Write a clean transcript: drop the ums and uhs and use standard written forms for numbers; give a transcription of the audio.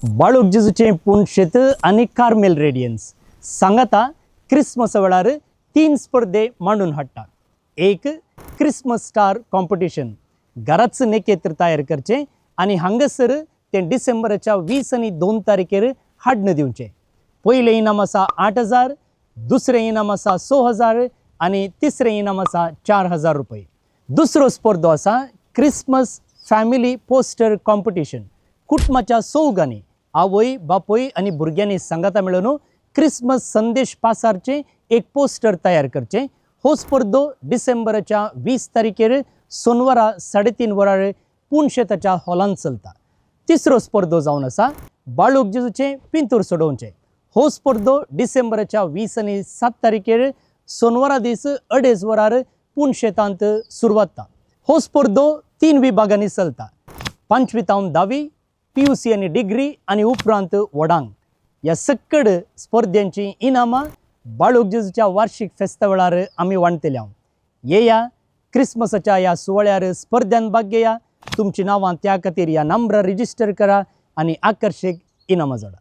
बाळूक जेजूचें पुणशेत आनी Carmel Radiance सांगाता क्रिसमसा वेळार तीन स्पर्धे मांडून हाडटा. एक क्रिसमस स्टार कॉम्पिटिशन, घराच नेकेत्र तयार करचें आनी हांगासर तें डिसेंबराच्या 20 आनी 2 तारखेर हाडून दिवचें. पयलें इनाम आसा 8000, दुसरें इनाम आसा 6000 आनी तिसरें इनाम आसा 4000 रुपये. दुसरो स्पर्धो आसा क्रिसमस फॅमिली पोस्टर कॉम्पिटिशन. कुटुंबाच्या चौगांनी, आवय, बापूय आनी भुरग्यांनी सांगाता मेळून क्रिसमस संदेश पासारचें एक पोस्टर तयार करचें. हो स्पर्धो डिसेंबराच्या 20 तारखेर सोनवारा 3:30 वरार पुणशेताच्या हॉलांत चलता. तिसरो स्पर्धो जावन आसा बाळूक जेजूचें पिंतूर सोडोवचें. हो स्पर्धो डिसेंबराच्या 20 आनी 7 तारखेर सोनवारा दीस 2:30 वरार पुणशेतांत सुरवात. हो स्पर्धो तीन विभागांनी चलता: पांचवी तावन धावी, पीयूसी आनी डिग्री आनी उपरांत व्हडांक. ह्या सक्कड स्पर्ध्यांची इनामां बाळूक जेजूच्या वार्षिक फेस्ता वेळार आमी वांटतले. हांव येया, क्रिसमसाच्या ह्या सुवाळ्यार स्पर्ध्यान भाग घेया. तुमची नांवां त्या खातीर ह्या नंबरार रजिस्टर करा आनी आकर्शीक इनामां जोडा.